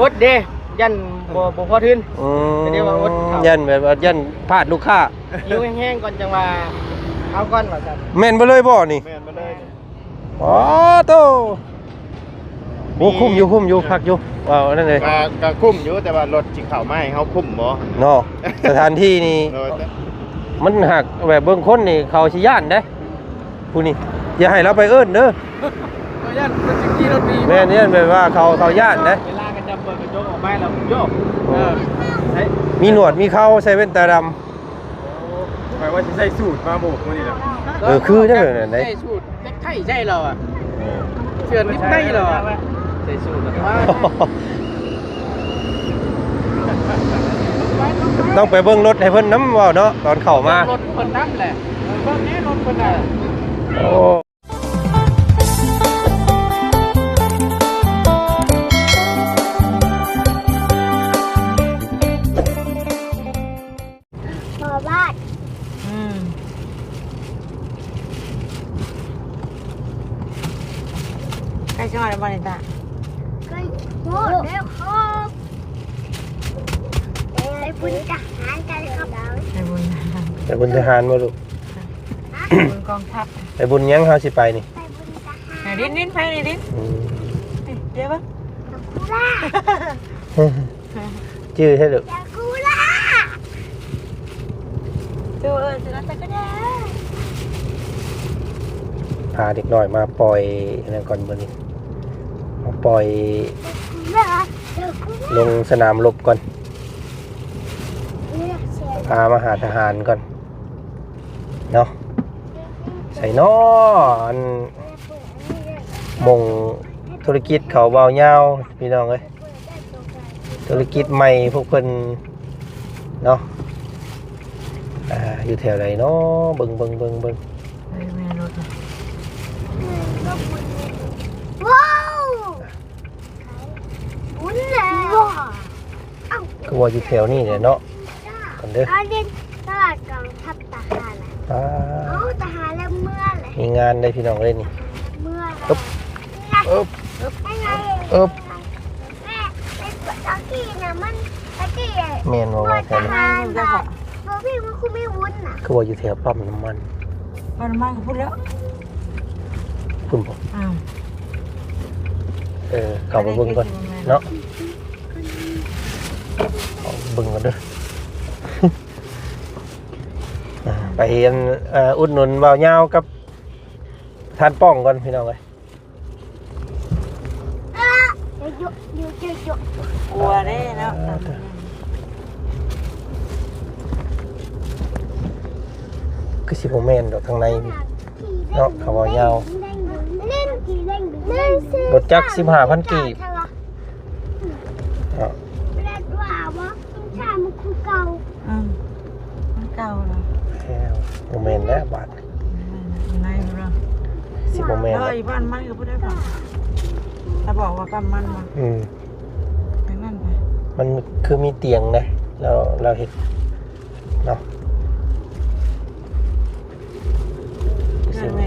ອົດເດ້ ຢ້ານບໍ່ ບໍ່ພໍທຶນ. ອືມ ກໍເລີຍວ່າອົດເຂົ້າ ຢ້ານແບບວ່າຢ້ານພາດລູກຄ້າ. ຫິວແຮງໆກ່ອນ ຈັ່ງວ່າເອົາກ່ອນວ່າຊັ້ນ. ແມ່ນເບິດເລີຍບໍ່ນີ້? ແມ່ນເບິດເລີຍ. ອໍ ໂຕ ໂອ້ ຄຸ້ມຢູ່ ຄຸ້ມຢູ່ ຄັກຢູ່ ເວົ້າອັນນັ້ນເລີຍ. ກໍ ກໍຄຸ້ມຢູ່ ແຕ່ວ່າລົດຊິເຂົ້າມາໃຫ້ເຮົາຄຸ້ມບໍ່ເນາະ? ສະຖານທີ່ນີ້ ໂດຍ ມັນຫາກແບບເບິ່ງຄົນນີ້ ເຂົາຊິຢ້ານເດ້ ຜູ້ນີ້ ຢ່າໃຫ້ລາວໄປເອີ້ນເດີ. ເຂົາຢ້ານເພິ່ນຊິຂີ່ລົດໜີ. ແມ່ນ ຢ້ານແບບວ່າເຂົາ ເຂົາຢ້ານເດ້. ເວລາກໍຈະເປີດກະຈົກອອກມາແລ້ວໂຍກ. ເອີ ມີໜວດມີເຂົາ ໃສ່ແວ່ນຕາດຳ. ໂອ້ ຂ້ອຍວ່າຊິໃສ່ສູດມາໂບກມື້ນີ້ແຫຼະ. ເອີ ຄືຈັ່ງນັ້ນໃດ໋ ໃສ່ສູດເນັກໄທໃສ່ລາວອະ. ເອີ ເສື້ອເນັກໄທລາວອະ ໃສ່ສູດ. ຕ້ອງໄປເບິ່ງລົດໃຫ້ເພິ່ນນຳເວົ້າເນາະ ຕອນເຂົ້າມາ. ເບິ່ງລົດເພິ່ນນຳແຫຼະ ເບິ່ງແດ່ລົດເພິ່ນນະ. ໂອ້ ພໍ່ບ້ານ. ອືມ ໃກ້ຊິຮອດແລ້ວບໍ່ນີ້ຕາ? ໃກ້ຮອດແລ້ວຄັບ. ໄປບຸນທະຫານກັນຄັບ. ໄປບຸນ ໄປບຸນທະຫານບໍ່ລູກ? ຮະ? ບຸນກອງທັບ. ໄປບຸນຫຍັງເຮົາຊິໄປນີ້? ໄປບຸນທະຫານ. ນີ້ ນີ້ ໄປນີ້ ນີ້. ອືມ ນີ້ ດຽວເບິ່ງ ດາກູລາ. ຈື່ແທ້ລູກ ດາກູລາ. ພາເດັກນ້ອຍມາປ່ອຍອັນນັ້ນກ່ອນມື້ນີ້ ມາປ່ອຍ ດາກູລາ ດາກູລາ ລົງສະໜາມລົບກ່ອນເນາະ ພາມາຫາທະຫານກ່ອນເນາະ. ໃສເນາະ ອັນ ໝ່ອງທຸລະກິດເຂົາບ່າວຍາວ ພີ່ນ້ອງເອີຍ. ທຸລະກິດໃໝ່ພວກເພິ່ນເນາະ. ອ່າ ຢູ່ແຖວໃດເນາະ? ເບິ່ງ ເບິ່ງ ເບິ່ງ ເບິ່ງ. ເອີ ແມ່ນລົດນະ. ວ້າວ! ບຸນແລ້ວ. ຄືວ່າຢູ່ແຖວນີ້ແຫຼະເນາະ. ກ່ອນເດີ ຕະຫຼາດກອງທັບທະຫານ. ອ່າ ເອົາທະຫານແລ້ວເມືອແຫຼະ. ມີງານເດ້ພີ່ນ້ອງເອີຍນີ້. ເມືອແລ້ວ. ອຶບ ອຶບ ໄປໄງ? ອຶບ ແມ່ ໄປຕະກີ້ນະ ມັນຕະກີ້ ແມ່ນບໍ່ວ່າແທ້? ທະຫານບາດ ບໍ່ມີ ມັນຄືມີວຸ້ນນະ. ຄືວ່າຢູ່ແຖວປ້ຳນ້ຳມັນ. ປ້ຳນ້ຳມັນກໍພຸ້ນແລ້ວ ພຸ້ນບໍ່? ອືມ ເອີ ເຂົ້າໄປເບິ່ງກ່ອນເນາະ. ເອົາເບິ່ງກ່ອນເດີ. ອ່າ ໄປອັນ ເອີ ອຸດໜູນບ່າວຍາວກັບທ່ານປ້ອງກ່ອນພີ່ນ້ອງເອີຍ. ກົວເດ້ເນາະ. ອ່າ ຄືຊິບໍ່ແມ່ນດອກທາງໃນເນາະ ເຂົາເວົ້າຍາວ. ລົດຈັກສິບຫ້າພັນກີບເນາະ. ອືມ ມັນເກົ່າແລ້ວ ແລ້ວ ບໍ່ແມ່ນແລ້ວບາດນີ້. ຢູ່ໃນພຸ້ນເນາະ ຊິບໍ່ແມ່ນແລ້ວ. ເອີ ຢູ່ບ້ານມັນກໍບໍ່ໄດ້ບອກ ແລ້ວບອກວ່າປ້ຳມັນວ່າ. ອືມ ຈັ່ງນັ້ນໄປ. ມັນຄືມີຕຽງນະ ແລ້ວ ແລ້ວເຮັດເນາະ. ເຄື່ອງແມ່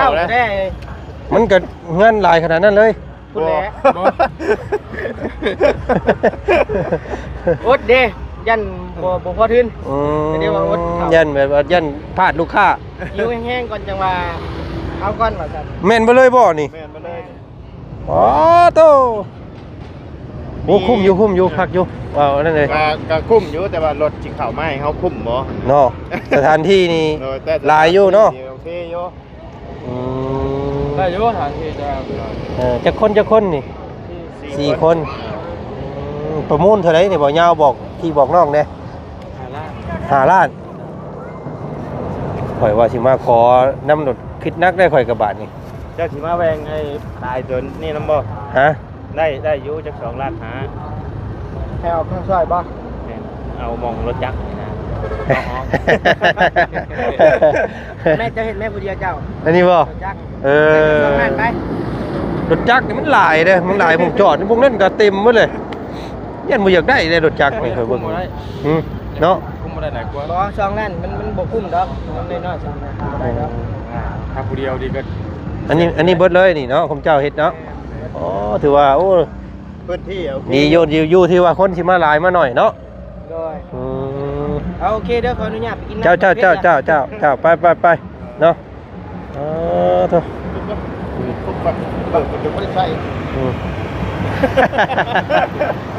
າວແດ່ ມັນກໍເຮືອນຫຼາຍຂະໜາດນັ້ນເລີຍ. ພຸ້ນແຫຼະ ບໍ່ ອົດເດ້. ຢ້ານບໍ່ ບໍ່ພໍທຶນ. ອືມ ກໍເລີຍວ່າອົດເຂົ້າ ຢ້ານແບບວ່າຢ້ານພາດລູກຄ້າ. ຫິວແຮງໆກ່ອນ ຈັ່ງວ່າເອົາກ່ອນວ່າຊັ້ນ. ແມ່ນເບິດເລີຍບໍ່ນີ້? ແມ່ນເບິດເລີຍ. ອໍ ໂຕ ໂອ້ ຄຸ້ມຢູ່ ຄຸ້ມຢູ່ ຄັກຢູ່ ເວົ້າອັນນັ້ນເລີຍ. ກໍ ກໍຄຸ້ມຢູ່ ແຕ່ວ່າລົດຊິເຂົ້າມາໃຫ້ເຮົາຄຸ້ມບໍ່ເນາະ? ສະຖານທີ່ນີ້ ໂດຍ ແຕ່ ຫຼາຍຢູ່ເນາະ? ໂອເຄຢູ່. ອືມ ໄດ້ຢູ່ ສະຖານທີ່ຈະ ເອີ ຈັກຄົນ ຈັກຄົນນີ້? ສີ່ ສີ່ຄົນ ຄົນ. ອືມ ປະມູນເທົ່າໃດນີ້? ບໍ່ຍາວບອກພີ່ບອກນ້ອງແດ່. ຫ້າລ້ານ ຫ້າລ້ານ. ຂ້ອຍວ່າຊິມາຂໍນຳລົດຄິດໜັກໄດ້ຂ້ອຍກະບາດນີ້. ເຈົ້າຊິມາແບ່ງໃຫ້ຕາຍຕົວນີ້ນຳບໍ່? ຮະ? ໄດ້ ໄດ້ຢູ່ຈັກສອງລ້ານຫ້າ. ໃຫ້ເອົາເຄື່ອງຊ່ອຍບໍ່? ແມ່ນ ເອົາໝ່ອງລົດຈັກນີ້ນະ. ແມ່ນ ເຈົ້າເຮັດແມ່ຜູ້ດຽວເຈົ້າ ອັນນີ້ບໍ່? ລົດຈັກ ເອີ ສອງລ້ານໄປ. ລົດຈັກນີ້ມັນຫຼາຍເດ້ ມັນຫຼາຍໝ່ອງຈອດ ພວກນັ້ນກໍເຕັມໝົດເລີຍ. ຢ້ານບໍ່ຢາກໄດ້ເດ້ລົດຈັກນີ້ ຂ້ອຍເບິ່ງ. ຫືມ ເນາະ ຄຸ້ມບໍ່ໄດ້ຫຼາຍກວ່າ. ບໍ່ ສອງລ້ານມັນ ມັນບໍ່ຄຸ້ມດອກ ມັນນ້ອຍໆ ສອງລ້ານບໍ່ໄດ້ດອກ. ອ່າ ຖ້າຜູ້ດຽວນີ້ກໍ ອັນນີ້ ອັນນີ້ເບິດເລີຍນີ້ເນາະ ຂອງເຈົ້າເຮັດເນາະ. ແມ່ນ ອໍ ຖືວ່າ ໂອ້ ພື້ນທີ່ໂອເຄ ດີຢູ່ ດີຢູ່ ທີ່ວ່າຄົນຊິມາຫຼາຍມາໜ້ອຍເນາະ. ໂດຍ ອືມ ເອົາ ໂອເຄເດີ ຂໍອະນຸຍາດໄປກິນນ້ຳ. ເຈົ້າ ເຈົ້າ ເຈົ້າ ເຈົ້າ ໄປ ໄປ ໄປເນາະ. ອໍ ໂທ້ ອືມ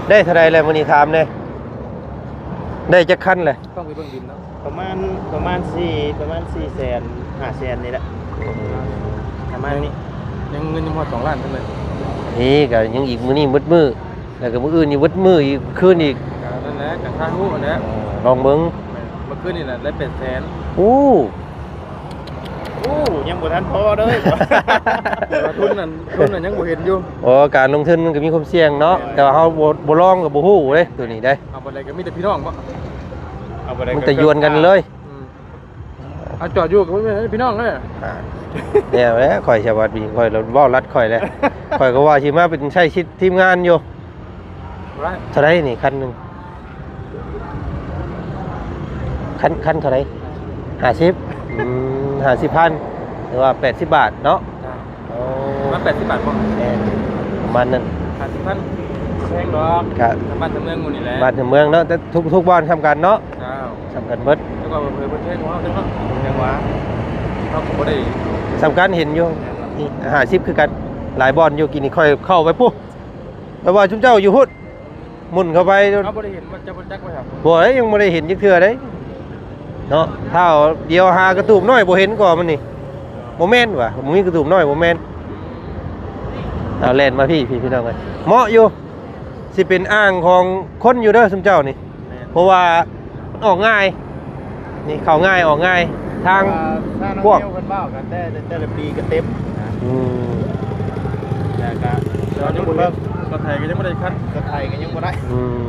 ໄດ້ເທົ່າໃດແລ້ວມື້ນີ້ ຖາມແດ່? ໄດ້ຈັກຄັນແລ້ວ? ຕ້ອງໄປເບິ່ງບິນເນາະ. ປະມານ ປະມານສີ່ ປະມານສີ່ແສນ ຫ້າແສນນີ້ແຫຼະ ປະມານນີ້. ຍັງເງິນຍັງບໍ່ຮອດສອງລ້ານເພິ່ນເລີຍ. ນີ້ກໍຍັງອີກ ມື້ນີ້ໝົດມື້ ແລ້ວກໍມື້ອື່ນນີ້ໝົດມື້ອີກ ຄືນອີກ. ກໍນັ້ນແຫຼະ ກໍຄາຮູ້ຫັ້ນແຫຼະ. ເອີ ລອງເບິ່ງ. ແມ່ນ ເມື່ອຄືນນີ້ແຫຼະໄດ້ແປດແສນ. ໂອ້ ໂອ້ ຍັງບໍ່ທັນພໍເດີ. ແຕ່ວ່າທຶນນັ້ນ ທຶນນັ້ນຍັງບໍ່ເຫັນຢູ່. ອໍ ການລົງທຶນມັນກໍມີຄວາມສ່ຽງເນາະ. ແມ່ນ ແຕ່ວ່າເຮົາບໍ່ ບໍ່ລອງກໍບໍ່ຮູ້ເດ້ ໂຕນີ້ເດ້. ເອົາ ບໍ່ໄດ້ກໍມີແຕ່ພີ່ນ້ອງບໍ? ເອົາ ບໍ່ໄດ້ ມັນແຕ່ຢວນກັນເລີຍ. ອືມ ເອົາ ຈອດຢູ່ກັບພີ່ນ້ອງເລີຍ. ອ່າ ແນວແຫຼະ ຂ້ອຍສະຫວັດດີ ຂ້ອຍເວົ້າລັດຂ້ອຍແຫຼະ. ຂ້ອຍກໍວ່າຊິມາເປັນໃຊ້ຊິດທີມງານຢູ່. ບໍ່ໄດ້. ເທົ່າໃດນີ້ຄັນໜຶ່ງ? ຄັນ ຄັນເທົ່າໃດ? ຫ້າສິບ. ອືມ ຫ້າສິບພັນ ຫຼືວ່າແປດສິບບາດເນາະ. ໂອ້ ປະມານແປດສິບບາດບໍ່? ແມ່ນ ປະມານນັ້ນ. ຫ້າສິບພັນ ແພງດອກ. ກະບ້ານເມືອງໝູ່ນີ້ແຫຼະ. ບ້ານເມືອງເນາະ ແຕ່ທຸກ ທຸກບ້ານສ່ຳກັນເນາະ. ເຈົ້າ ສ່ຳກັນເບິດ. ແຕ່ວ່າເພິ່ນ ເພິ່ນແພງກວ່າເຮົາ ເຈົ້າເນາະ. ເພິ່ນແພງກວ່າ. ເຮົາກໍບໍ່ໄດ້ ສ່ຳກັນ ເຫັນຢູ່. ແມ່ນ ນີ້ ຫ້າສິບຄືກັນ. ຫຼາຍບ່ອນຢູ່ ກີ້ນີ້ຂ້ອຍເຂົ້າໄປປຸ້ນ ແຕ່ວ່າຊຸມເຈົ້າຢູ່ພຸ້ນ ໝຸ່ນເຂົ້າໄປ. ເຮົາບໍ່ໄດ້ເຫັນ ມັນຈະບໍ່ຈັກວ່າ ບໍ່ໄດ້ ຍັງບໍ່ໄດ້ເຫັນຈັກເທື່ອເດ້ເນາະ. ຖ້າດຽວຫາກະຕູບນ້ອຍບໍ່ເຫັນກໍມັນນີ້ ບໍ່ແມ່ນວ່າ ບໍ່ມີກະຕູບນ້ອຍ ບໍ່ແມ່ນ. ເອົາ ແລ່ນມາພີ້ ພີ້ ພີ່ນ້ອງເອີຍ ເໝາະຢູ່ ຊິເປັນອ່າງຂອງຄົນຢູ່ເດີຊຸມເຈົ້ານີ້. ແມ່ນ ເພາະວ່າມັນອອກງ່າຍ ນີ້ເຂົ້າງ່າຍອອກງ່າຍ ທາງ ເພາະວ່າຊາວນອງ ກວ້າງ ເມວເພິ່ນເວົ້າກັນແຕ່ ແຕ່ລະປີກໍເຕັມນະ. ອືມ ແລ້ວກໍແຕ່ວ່າຍັງບໍ່ເຫັນ ລົດໄຖກໍຍັງບໍ່ໄດ້ຄັນ ລົດໄຖກໍຍັງບໍ່ໄດ້. ອືມ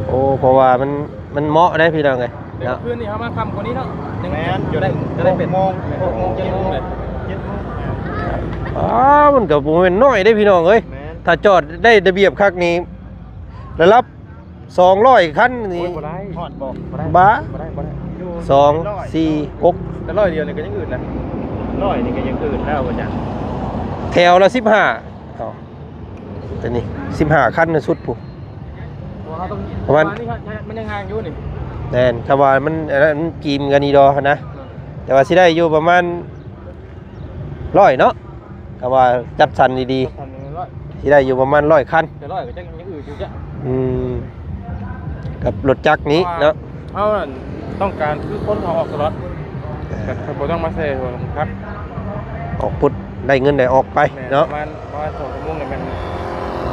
ໂອ້ ເພາະວ່າມັນ ມັນເໝາະເດ້ພີ່ນ້ອງເອີຍ. ແຕ່ເນາະ ຄືນນີ້ເຮົາມາຄ່ຳກວ່ານີ້ເນາະ. ແມ່ນ ໄດ້ ກໍໄດ້ເປັນຫົກໂມງ ຫົກໂມງ ເຈັດໂມງເລີຍ ເຈັດໂມງ. ອ້າວ ມັນກໍບໍ່ແມ່ນນ້ອຍເດ້ພີ່ນ້ອງເອີຍ. ແມ່ນ ຖ້າຈອດໄດ້ລະບຽບຄັກນີ້ ລະດັບສອງຮ້ອຍຄັນນີ້. ໂອ້ຍ ບໍ່ໄດ້ ຮອດບໍ່? ບໍ່ໄດ້ ບ້າ ບໍ່ໄດ້ ບໍ່ໄດ້. ຢູ່ ສອງ ສີ່ ຫົກ ແຕ່ຮ້ອຍດຽວນີ້ກໍຍັງອືດນະ. ຮ້ອຍນີ້ກໍຍັງອືດແລ້ວວ່າຈັ່ງ ແຖວລະສິບຫ້າ. ເອົາ ຕົວນີ້ສິບຫ້າຄັນນະ ສຸດພຸ້ນ ເພາະວ່າເຮົາຕ້ອງ ປະມານ ປະມານນີ້ ມັນຍັງຫ່າງຢູ່ນີ້. ແມ່ນ ຄຳວ່າມັນ ອັນນັ້ນ ມັນກີມກັນອີ່ດໍຫັ້ນນະ. ແຕ່ວ່າຊິໄດ້ຢູ່ປະມານຮ້ອຍເນາະ ຄຳວ່າຈັດສັນດີໆ ຈັດສັນຮ້ອຍ ຊິໄດ້ຢູ່ປະມານຮ້ອຍຄັນ. ແຕ່ຮ້ອຍກໍຍັງອືດຢູ່ຈ້ະ. ອືມ ກັບລົດຈັກນີ້ເນາະ ເຮົານັ້ນຕ້ອງການຄືຄົນເຮົາອອກຕະຫຼອດ. ເອີ ກໍບໍ່ຕ້ອງມາແຊ່ຫົວເຂັມຂັດ ອອກປຸດໄດ້ເງິນໄດ້ອອກໄປເນາະ. ແມ່ນ ປະມານ ປະມານສອງຊົ່ວໂມງນີ້ແມ່ນ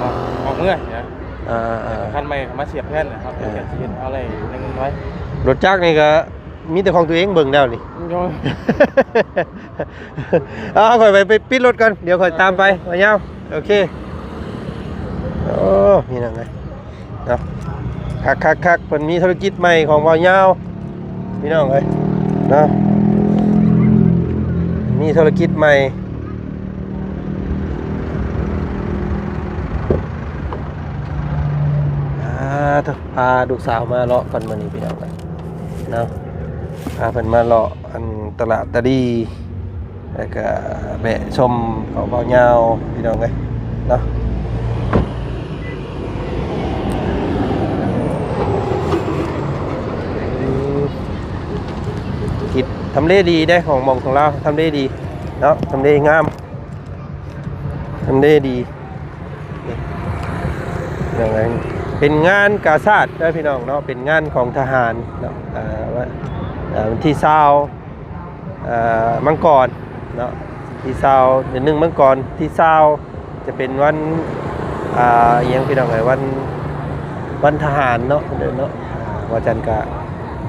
ອອກ ອອກເມືອນະ. ອ່າໆ ຄັນໃໝ່ເຂົ້າມາສຽບແທນນະ ເຮົາກໍ ເອີ ຈະຊິເຮັດເອົາໄດ້ເງິນໄວ. ລົດຈັກນີ້ກໍມີແຕ່ຂອງຕົວເອງເບິ່ງແລ້ວນີ້. ໂດຍ ເອົາ ຂ້ອຍໄປ ໄປປິດລົດກ່ອນ ດຽວຂ້ອຍຕາມໄປ ເອີ ວ່າຍາວ. ໂອເຄ ໂອ້ ພີ່ນ້ອງເອີຍ ເນາະ ຄັກໆໆ ເພິ່ນມີທຸລະກິດໃໝ່ຂອງບ່າວຍາວ ພີ່ນ້ອງເອີຍເນາະ ມີທຸລະກິດໃໝ່. ອ່າ ພາລູກສາວມາເລາະກ່ອນມື້ນີ້ ພີ່ນ້ອງເອີຍເນາະ ພາເພິ່ນມາເລາະ ອັນຕະຫຼາດຕະລີ ແລ້ວກະແວະຊົມເຂົາເວົ້າຍາວ ພີ່ນ້ອງເອີຍເນາະ. ທຳເລດີເດ້ ຂອງໝ່ອງຂອງລາວ ທຳເລດີເນາະ ທຳເລງາມ ທຳເລດີ. ເປັນງານກາຊາດເດີພີ່ນ້ອງເນາະ ເປັນງານຂອງທະຫານເນາະ ເອີ ວັນທີຊາວ ເອີ ມັງກອນເນາະ ທີຊາວ ເດືອນໜຶ່ງມັງກອນ ທີຊາວ ຈະເປັນວັນ ອ່າ ອີ່ຫຍັງພີ່ນ້ອງເອີຍ ວັນ ວັນທະຫານເນາະ ເດີເນາະ ວ່າຈັ່ນກະ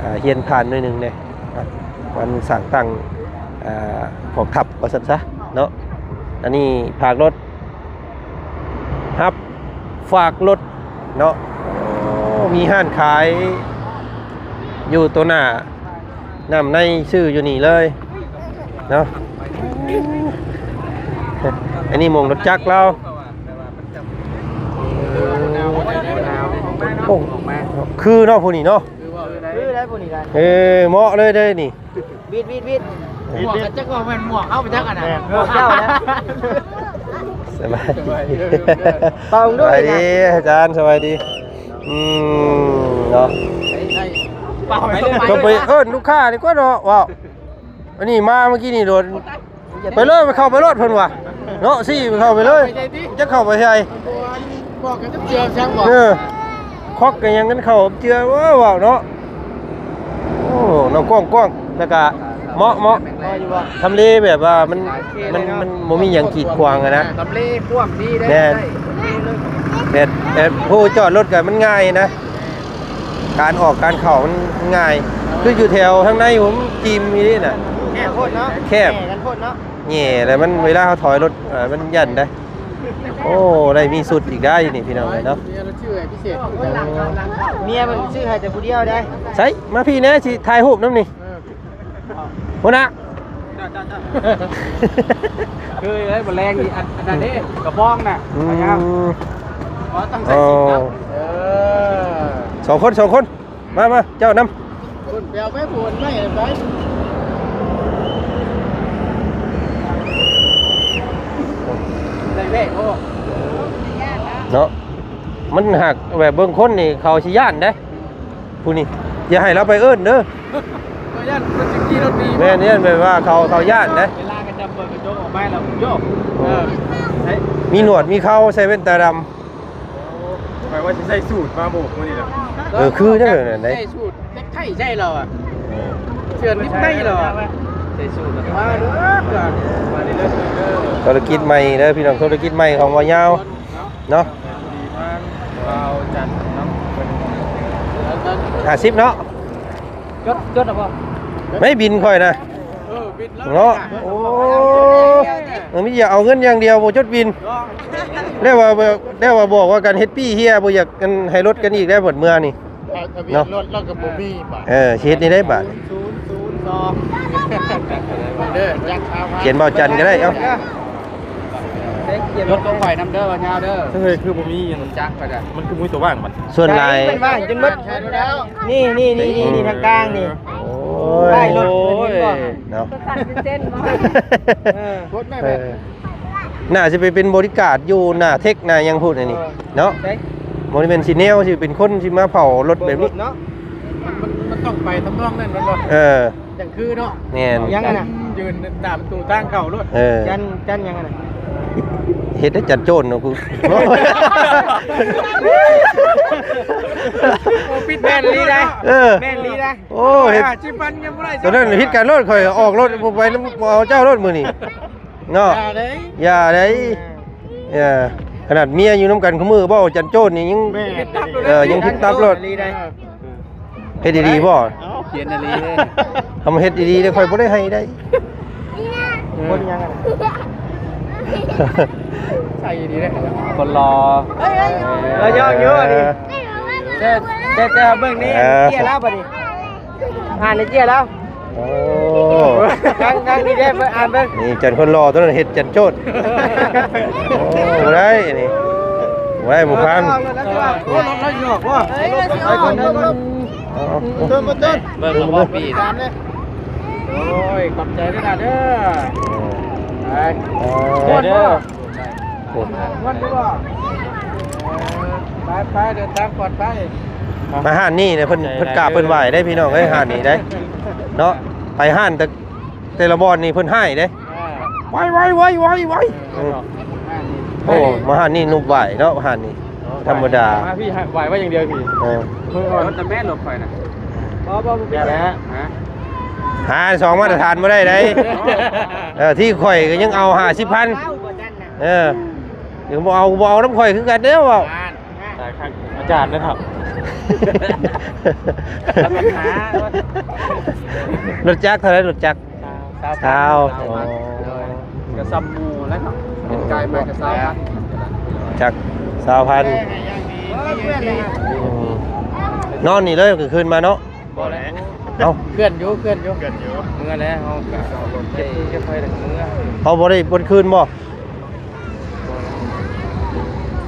ອ່າ ຮຽນຜ່ານໜ້ອຍໜຶ່ງເດ້ ວັນສ້າງຕັ້ງ ອ່າ ກອງທັບວ່າຊັ້ນຊະເນາະ. ອັນນີ້ພາກລົດ ຮັບຝາກລົດເນາະ ໂອ້ ມີຮ້ານຂາຍຢູ່ໂຕໜ້າ ນ້ຳໃນຊື້ຢູ່ນີ້ເລີຍເນາະ. ອັນນີ້ໂມງລົດຈັກລາວ ໂອ້ ຄືເນາະຜູ້ນີ້ເນາະ ຄືໄດ້ຜູ້ນີ້ໄດ້ ເອີ ເໝາະເລີຍເດ້ນີ້. ວິດ ວິດ ວິດ ໝວກ ຈັກວ່າແມ່ນໝວກເຮົາໄປຈັກອັນນະ ໝວກເຈົ້ານະ. ສະບາຍດີ ເປົ່າດ້ວຍນະ ສະບາຍດີອາຈານ ສະບາຍດີ. ອືມ ເນາະ ເປົ່າ ກໍໄປເອີ້ນລູກຄ້າດີກວ່າເນາະ ເວົ້າ ອັນນີ້ມາເມື່ອກີ້ນີ້ໂດນ ໄປເລີຍ ໄປເຂົ້າໄປໂລດເພິ່ນວ່າເນາະ ຊີ້ໄປເຂົ້າໄປເລີຍ ໄປໃສຕິ ຈັກເຂົ້າໄປໃສ ບອກກັນຈັກເທື່ອ ເອີ ຄອກກັນຫຍັງກັນເຂົ້າເຈື່ອ ເວົ້າເນາະ. ໂອ້ ເນາະ ກວ້າງໆ ແລ້ວກະເໝາະ ເໝາະ ເໝາະຢູ່ບໍ່ ທຳເລແບບວ່າມັນ ມັນ ມັນບໍ່ມີຫຍັງກີດຂວາງຫັ້ນນະ ທຳເລກວ້າງດີເດ້ ແມ່ນ ແບບ ແບບຜູ້ຈອດລົດກະມັນງ່າຍນະ ການອອກການເຂົ້າມັນ ມັນງ່າຍ ຄືຢູ່ແຖວທາງໃນພຸ້ນ ມັນຈິ່ມອີ່ຫຼີນະ ແຄບໂພດເນາະ ແຄບ ແຫຍ່ກັນໂພດເນາະ ແຫຍ່ແລ້ວມັນ ເວລາເຮົາຖອຍລົດ ເອີ ມັນຢ້ານໄດ໋. ໂອ້ ໄດ້ມີຊຸດອີກໄດ໋ນີ້ພີ່ນ້ອງເອີຍເນາະ ເມຍມັນຊື້ໃຫ້ແຕ່ຜູ້ດຽວໄດ໋. ໃສ ມາພີ້ແດ່ ຊິຖ່າຍຮູບນຳນີ້ ເອີ ຫົວໜ້າ ຄືໄດ້ບໍ່ແລງນີ້ ອັນ ອັນນັ້ນເດ້ ກະບອງນະ ອືມ ເອົາຍາວ ອໍ ຕ້ອງໃສ່ຊຸດເນາະ ເອີ ສອງຄົນ ສອງຄົນ. ມາ ມາ ເຈົ້ານຳ ພຸ້ນ ໄປເອົາໄປພຸ້ນ ໄມ້ໄປ ໄດ້ແວະບໍ່ ເນາະ ມັນຫາກແບບເບິ່ງຄົນນີ້ ເຂົາຊິຢ້ານເດ້ ຜູ້ນີ້ ຢ່າໃຫ້ລາວໄປເອີ້ນເດີ ເຂົາຢ້ານ ເພິ່ນຊິຂີ່ລົດໜີ ແມ່ນ ຢ້ານແບບວ່າເຂົາ ເຂົາຢ້ານເດ້ ເວລາກະຈຳເປີດກະຈົກອອກມາແລ້ວໂຍກ ເອີ ມີໜວດມີເຂົາ ໃສ່ແວ່ນຕາດຳ. ຂ້ອຍວ່າຊິໃສ່ສູດມາໂບກມື້ນີ້ແຫຼະ ເອີ ຄືຈັ່ງນັ້ນໄດ໋ ໃສ່ສູດເນັກໄທໃສ່ລາວອະ ເອີ ເສື້ອນິບໃນລາວອະ ໃສ່ສູດມາເດີ ມາເດີ ທຸລະກິດໃໝ່ເດີພີ່ນ້ອງ ທຸລະກິດໃໝ່ຂອງບ່າວຍາວເນາະ ຫ້າສິບເນາະ ຈົດ ຈົດແລ້ວບໍ່ ໄມ້ບິນຂ້ອຍນະ. ເອີ ບິນແລ້ວເນາະ ໂອ້ ເອີ ມີແຕ່ເອົາເງິນຢ່າງດຽວ ບໍ່ຈົດບິນ ແລ້ວວ່າ ແລ້ວວ່າບອກວ່າກັນເຮັດປີ້ເຮຍ ບໍ່ຢາກ ອັນ ໃຫ້ລົດກັນອີກແລ້ວ ເບິດເມືອນີ້ ທະບຽນລົດລາວກໍບໍ່ມີບາດ ເອີ ຊິເຮັດແນວໃດບາດ ເດີ ຈັກເອົາ ຂຽນເບົາຈັນກໍໄດ້ ເອົາ ລົດຂອງຂ້ອຍນຳເດີ ວ່າຍາວເດີ ເຮີ້ຍ ຄືບໍ່ມີອັນຈັກກໍໄດ້ ມັນຄືມີແຕ່ວ່າງມັນ ສ່ວນຫຼາຍ ໃຊ້ມັນວ່າງຈົນໝົດ ໃຊ້ແລ້ວ ນີ້ ນີ້ ນີ້ ນີ້ ນີ້ ທາງກາງນີ້ ໂອ້ຍ ປ້າຍລົດເພິ່ນເຫັນບໍ່ ເນາະ ໂຄດໜ້າຊິໄປເປັນບໍລິກາດຢູ່ໜ້າເທັກໜ້າຫຍັງພຸ້ນອັນນີ້ເນາະ ບໍ່ໄດ້ແມ່ນຊິແນວຊິເປັນຄົນຊິມາເຝົ້າລົດແບບນີ້ ມັນ ມັນຕ້ອງໄປທຳນອງນັ້ນແມ່ນບໍ່ ເອີ ຈັ່ງຄືເນາະ ແມ່ນ ຍັງຫັ້ນນະ ຢືນຕາມປະຕູທາງເຂົ້າໂລດ ເອີ ຈັນ ຈັນຫຍັງຫັ້ນນະ ເຮັດໃຫ້ຈັນໂຈນເນາະກູ ໂອ້ ຜິດແມ່ນອີ່ຫຼີໄດ໋ ເອີ ແມ່ນອີ່ຫຼີໄດ໋ ໂອ້ ເຮັດ ຊິປັນຍັງບໍ່ໄດ້ ຕອນນັ້ນຜິດກັນໂລດ ຂ້ອຍອອກລົດ ບໍ່ໄປນຳ ບໍ່ເອົາເຈົ້າໂລດມື້ນີ້ເນາະ ຢ່າໄດ໋ ຢ່າໄດ໋ ເອີ ຂະໜາດເມຍຢູ່ນຳກັນຄູ່ມື້ ເວົ້າຈັນໂຈນນີ້ຍັງ ແມ່ນ ເອີ ຍັງຜິດຕັບໂລດ ເຮັດດີໆບໍ່ ເອົາ ຂຽນອີ່ຫຼີເດ້ ຄຳເຮັດດີໆເດ້ ຂ້ອຍບໍ່ໄດ້ໃຫ້ໄດ໋ ຄົນຫຍັງຫັ້ນ ໃສ່ດີເດ້ ຄົນຫຼໍ່ ເອີ ຢອກຢູ່ນີ້ ແຕ່ ແຕ່ ແຕ່ເບິ່ງນີ້ ເອີ ເຈ້ຍລາວບັດນີ້ ອ່ານໃນເຈ້ຍລາວ ໂອ້ ທາງ ທາງນີ້ເດ້ ເບິ່ງ ອ່ານເບິ່ງ ນີ້ຈັນຄົນຫຼໍ່ ຕົວນັ້ນເຮັດຈັນໂຈດ ໂອ້ ບໍ່ໄດ້ນີ້ ບໍ່ໄດ້ ບໍ່ຟັງ ໂອ້ ລົດລາວຢອກບໍ່ ເອີ ເຕີມ ເຕີມ ເບິ່ງລະບໍ່ປີ ໂອ້ຍ ຂອບໃຈເດີ ເດີ ໄປ ເອີ ເດີ ໄປ ໄປ ເດີນທາງປອດໄພ ມາຮ້ານນີ້ເນຍ ເພິ່ນ ເພິ່ນກາບເພິ່ນໄຫວ້ໄດ໋ ພີ່ນ້ອງເອີຍ ຮ້ານນີ້ໄດ໋ ເນາະ ໄປຮ້ານແຕ່ ແຕ່ລະບ່ອນນີ້ເພິ່ນຮ້າຍເດ້ ໄວໆໆໆໆ ເອີ ໂອ້ ມາຮ້ານນີ້ນຸບໄຫວ້ເນາະ ຮ້ານນີ້ ທຳມະດາ ມາພີ່ໄຫວ້ວ່າຢ່າງດຽວພີ່ ເອີ ລົດນະແມ່ ລົດຂ້ອຍນະ ບໍ່ ບໍ່ ບໍ່ເປັນຫຍັງ ຫາສອງມາດຕະຖານບໍ່ໄດ້ໃດ ເອີ ທີ່ຂ້ອຍກໍຍັງເອົາຫ້າສິບພັນ ເອີ ບໍ່ເອົາ ບໍ່ເອົານຳຂ້ອຍຄືກັນເດ້ ເວົ້າ ອາຈານເດ້ເຖົ້າ ລົດຈັກເທົ່າໃດ ລົດຈັກ ຊາວ ຊາວ ໂດຍ ກໍສ່ຳໝູ່ແລ້ວເນາະ ເປັນກາຍໄປກໍຊາວພັນ ຈັກຊາວພັນ ນອນນີ້ເລີຍກາງຄືນມາເນາະ ບໍ່ແລ້ວ ເອົ້າ ເຄື່ອນຢູ່ ເຄື່ອນຢູ່ ເຄື່ອນຢູ່ ເມືອແລ້ວ ເຮົາກໍເກັບຟືນເກັບໄຟແລ້ວກໍເມືອ ເຮົາບໍ່ໄດ້ເບິດຄືນບໍ່?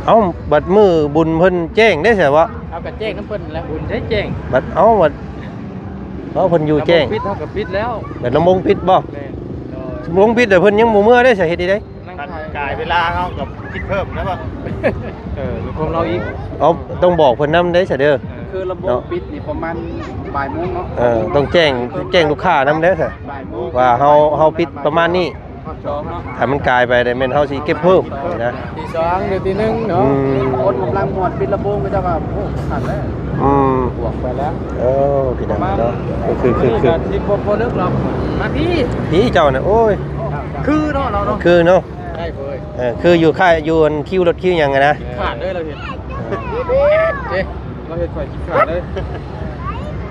ເອົ້າ ບັດມື້ບຸນເພິ່ນແຈ້ງເດ້ ໃຊ່ບໍ່? ເຮົາກໍແຈ້ງນຳເພິ່ນແຫຼະ ບຸນໄດ້ແຈ້ງ ບັດ ເອົ້າ ບັດ ເພາະເພິ່ນຢູ່ແຈ້ງ ລຳວົງປິດ ເຮົາກໍປິດແລ້ວ ບັດລຳວົງປິດບໍ່? ແມ່ນ ໂດຍ ລຳວົງປິດ ແຕ່ເພິ່ນຍັງບໍ່ເມືອເດ້ ສາເຫດໃດ? ຄັນກາຍເວລາເຮົາກໍຄິດເພີ່ມນະບໍ່? ເອີ ມີຄວາມເລົ່າອີກ ເອົາ ຕ້ອງບອກເພິ່ນນຳເດ້ຊະເດີ ຄືລຳວົງປິດນີ້ປະມານບ່າຍໂມງເນາະ ເອີ ຕ້ອງແຈ້ງ ແຈ້ງລູກຄ້ານຳເດ້ຊະ ບ່າຍໂມງ ວ່າເຮົາ ເຮົາປິດປະມານນີ້ ສອງເນາະ ຖ້າມັນກາຍໄປແລ້ວແມ່ນເຮົາຊິເກັບເພີ່ມນະ ຕີສອງຫຼືຕີໜຶ່ງເນາະ ອືມ ຄົນກຳລັງມ່ວນປິດລຳໂພງ ເຂົາເຈົ້າກໍ ໂອ້ ຄັກແລ້ວ ອືມ ບວກໄປແລ້ວ ເອີ ພີ່ນ້ອງເນາະ ຄື ຄື ຄື ທີ່ບໍ່ ບໍ່ເລິກຫຼອກ ມາພີ້ ພີ້ເຈົ້ານະ ໂອ້ຍ ຄືເນາະ ເຮົາເນາະ ຄືເນາະ ໄດ້ເວີຍ ເອີ ຄືຢູ່ຄ້າຍ ຢູ່ອັນຄິວລົດຄິວຫຍັງຫັ້ນນະ ຂາດເລີຍລາວເຮັດ ເອີ ລາວເຮັດຂ້ອຍຂີ້ຂາດເລີຍ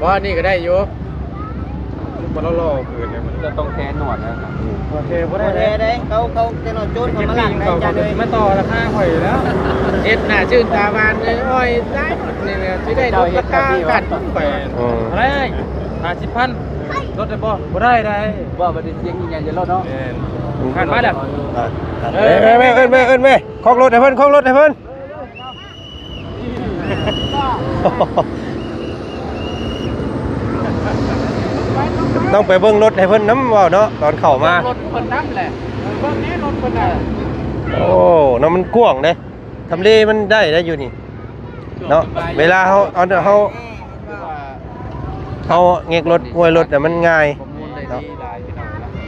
ບໍ່ ອັນນີ້ກໍໄດ້ຢູ່ ບໍ່ ລາວຫຼໍ່ເກີນເລີຍ ມັນຈະຕ້ອງແທໜວດແລ້ວນະ ອືມ ໂອເຄ ບໍ່ໄດ້ ບໍ່ໄດ້ເດ້ ເຂົາ ເຂົາແຕ່ນ້ອຍໂຈນເຂົາມາລັກໄດ້ ຈານເອີຍ ມາຕໍ່ລາຄາຂ້ອຍແລ້ວ ເຮັດໜ້າຊື່ນຕາຫວານເລີຍ ໂອ້ຍ ຕາຍ ນີ້ແຫຼະ ຊິໄດ້ລົດລາຄາກັນໄປ ອືມ ເທົ່າໃດ ຫ້າສິບພັນ ລົດໄດ້ບໍ່? ບໍ່ໄດ້ໃດ ບໍ່ ບັດນີ້ສຽງຍິງໃຫຍ່ຈະລົດເນາະ ແມ່ນ ຫັນມາແລ້ວ ເອີ ເອີ້ນແມ່ ເອີ້ນແມ່ ເອີ້ນແມ່ ຄອກລົດໃຫ້ເພິ່ນ ຄອກລົດໃຫ້ເພິ່ນ ຕ້ອງໄປເບິ່ງລົດໃຫ້ເພິ່ນນຳ ເວົ້າເນາະ ຕອນເຂົ້າມາ ເບິ່ງລົດເພິ່ນນຳແຫຼະ ເບິ່ງແນ່ລົດເພິ່ນນະ ໂອ້ ເນາະ ມັນກວ້າງເດ້ ທຳເລມັນໄດ້ໄດ໋ຢູ່ນີ້ເນາະ ເວລາເຮົາ ເອົາ ເຮົາ ເຮົາແງກລົດ ອວຍລົດນະ ມັນງ່າຍເນາະ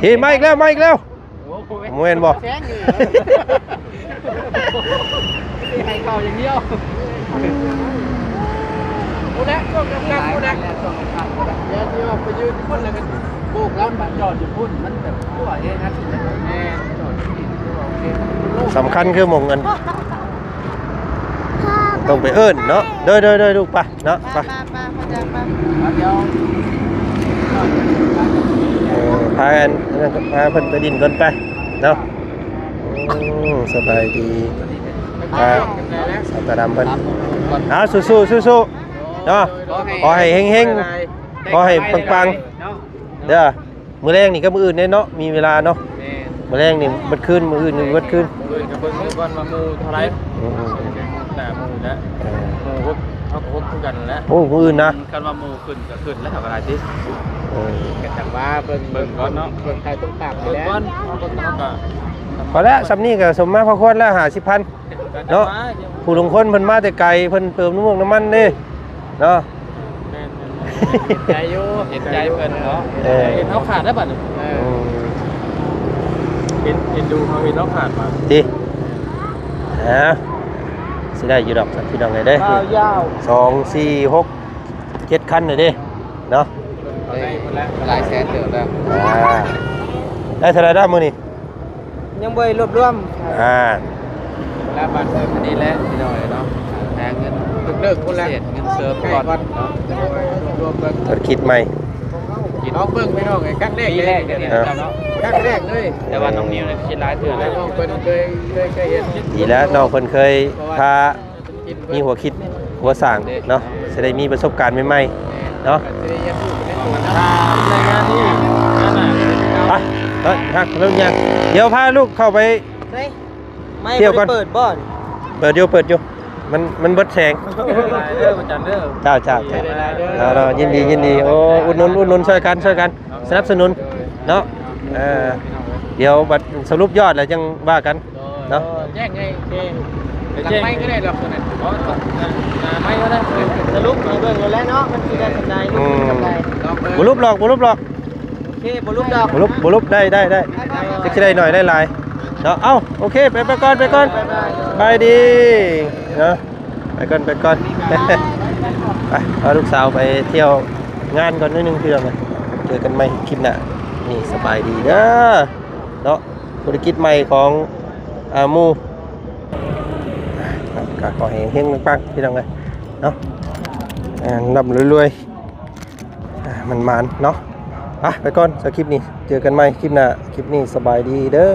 ເຮີ້ຍ ມາອີກແລ້ວ ມາອີກແລ້ວ ໂອ້ໂຫ ແມ່ນບໍ່? ແຊງຢູ່ ໃຫ້ເຂົ້າຢ່າງດຽວ ຜູ້ໃດ ຊ່ວງກາງໆ ຜູ້ໃດ ດຽວຊິອອກໄປຢືນພຸ້ນ ແລ້ວກໍໂບກລຳ ຈອດຢູ່ພຸ້ນ ມັນແບບ ໂອ້ ເຮັດງານ ແມ່ນ ຈອດຢູ່ນີ້ ໂອເຄ ສຳຄັນຄືໝ່ອງອັນ ຕ້ອງໄປເອີ້ນເນາະ ໂດຍໆໆ ລູກ ໄປ ເນາະ ໄປ ໄປ ໄປ ໄປ ໄປ ດຽວ ເອີ ພາກັນ ພາເພິ່ນໄປດິນກ່ອນໄປເນາະ ໂອ້ ສະບາຍດີ ພາສາວຕາດຳເພິ່ນ ເອົາ ສູ້ໆ ສູ້ໆ ເນາະ ຂໍໃຫ້ເຮັງໆ ຂໍໃຫ້ປັງໆ ເດີ. ມື້ແລງນີ້ກັບມື້ອື່ນເດ້ເນາະ ມີເວລາເນາະ ແມ່ນ ມື້ແລງນີ້ເບິດຄືນ ມື້ອື່ນນີ້ເບິດຄືນ ມື້ອື່ນກໍເບິ່ງຄືກັນວ່າໝູ່ເທົ່າໃດ ອືມໆ ໜ້າໝູ່ແຫຼະ ເອີ ໝູ່ຫົກ ເຮົາກໍຫົກຄືກັນແຫຼະ ໂອ້ ມື້ອື່ນນະ ຄັນວ່າໝູ່ຂຶ້ນກໍຂຶ້ນແລ້ວ ເຮົາກໍໄດ້ຕິ ເອີ ກໍຈັ່ງວ່າເບິ່ງ ເບິ່ງກ່ອນເນາະ ເບິ່ງໃຜຕົງຕາມນີ້ແຫຼະ ເບິ່ງກ່ອນ ເຮົາກໍ ພໍແລ້ວ ສ່ຳນີ້ກໍສົມມາພໍຄວນແລ້ວ ຫ້າສິບພັນ ເນາະ ຜູ້ລາງຄົນເພິ່ນມາແຕ່ໄກ ເພິ່ນເຕີມນ້ຳມັນ ນ້ຳມັນເດ້ເນາະ ແມ່ນໆ ເຫັນໃຈຢູ່ ເຫັນໃຈເພິ່ນເນາະ ເອີ ເຫັນເຮົາຂາດແລ້ວບັດນີ້ ເອີ ອືມ ເຫັນ ເຫັນດູເຮົາ ເຫັນເຮົາຂາດມາຕິ ອ່າ ຊິໄດ້ຢູ່ດອກ ພີ່ນ້ອງເອີຍເດ້ ຍາວໆ ສອງ ສີ່ ຫົກ ເຈັດຄັນເດ້ເນາະ ຫຼາຍແສນເຕີບແລ້ວ ອ່າ ໄດ້ເທົ່າໃດລະມື້ນີ້? ຍັງບໍ່ໄດ້ລວບລວມ ອ່າ ແລ້ວບາດເຕີມອັນນີ້ແຫຼະ ພີ່ນ້ອງເອີຍເນາະ ຫາເງິນເລີກໆພຸ້ນແຫຼະ ເສດເງິນເສີມກ່ອນເນາະ ລວບລວມເບິ່ງ ທຸລະກິດໃໝ່ ລອງເບິ່ງພີ່ນ້ອງເອີຍ ຄັ້ງແລກເລີຍ ຄັ້ງແລກເລີຍ ແຕ່ວ່ານ້ອງນິວນີ້ຄິດຫຼາຍເທື່ອແລ້ວ ເພິ່ນເຄີຍ ເຄີຍ ເຄີຍເຮັດ ດີແລ້ວ ນ້ອງເພິ່ນເຄີຍພາ ມີຫົວຄິດຫົວສ້າງເນາະ ຊິໄດ້ມີປະສົບການໃໝ່ໆເນາະ ໄປ ເນາະ ຮັກເລີ່ມຍັງ ດຽວພາລູກເຂົ້າໄປ ໄປ ໄມ້ ທ່ຽວກ່ອນ ບໍ່ໄດ້ເປີດບໍ່ ເປີດຢູ່ ເປີດຢູ່ ມັນ ມັນເບິດແສງ ເຈົ້າ ເຈົ້າ ເຈົ້າ ເນາະ ເນາະ ຍິນດີ ຍິນດີ ໂອ້ ອຸດໜູນ ອຸດໜູນ ຊ່ວຍກັນ ຊ່ວຍກັນ ສະໜັບສະໜູນເນາະ ເອີ ດຽວບັດສະຫຼຸບຍອດແລ້ວຈັ່ງວ່າກັນ ເນາະ ແຈ້ງໃຫ້ ແຈ້ງ ຫຼັງໄມກໍໄດ້ດອກ ຕົວນັ້ນ ເອົາ ໜ້າໄມກໍໄດ້ ສະຫຼຸບໃຫ້ເບິ່ງໂລດແຫຼະເນາະ ມັນຊິໄດ້ສ່ຳໃດ ອືມ ບໍ່ຫຼຸບຫຼອກ ບໍ່ຫຼຸບຫຼອກ ໂອເຄ ບໍ່ຫຼຸບດອກ ບໍ່ຫຼຸບ ບໍ່ຫຼຸບ ໄດ້ ໄດ້ ໄດ້ ຈັກຊິໄດ້ໜ້ອຍໄດ້ຫຼາຍເນາະ. ເອົ້າ ໂອເຄ ໄປ ໄປກ່ອນ ໄປກ່ອນ ສະບາຍດີເນາະ ໄປກ່ອນ ໄປກ່ອນ ໄປ ພາລູກສາວໄປທ່ຽວງານກ່ອນໜ້ອຍໜຶ່ງ ພີ່ນ້ອງເອີຍ. ເຈີກັນໃໝ່ຄລິບໜ້າ ນີ້ ສະບາຍດີເດີເນາະ. ທຸລະກິດໃໝ່ຂອງ ອ່າ ໝູ່ ກໍຂໍໃຫ້ເຮັງໆ ປັງໆ ພີ່ນ້ອງເອີຍເນາະ ອ່າ ລ່ຳໆ ລວຍໆ ອ່າ ມັນມານເນາະ. ໄປ ໄປກ່ອນສຳລັບຄລິບນີ້ ເຈີກັນໃໝ່ຄລິບໜ້າ. ຄລິບນີ້ສະບາຍດີເດີ.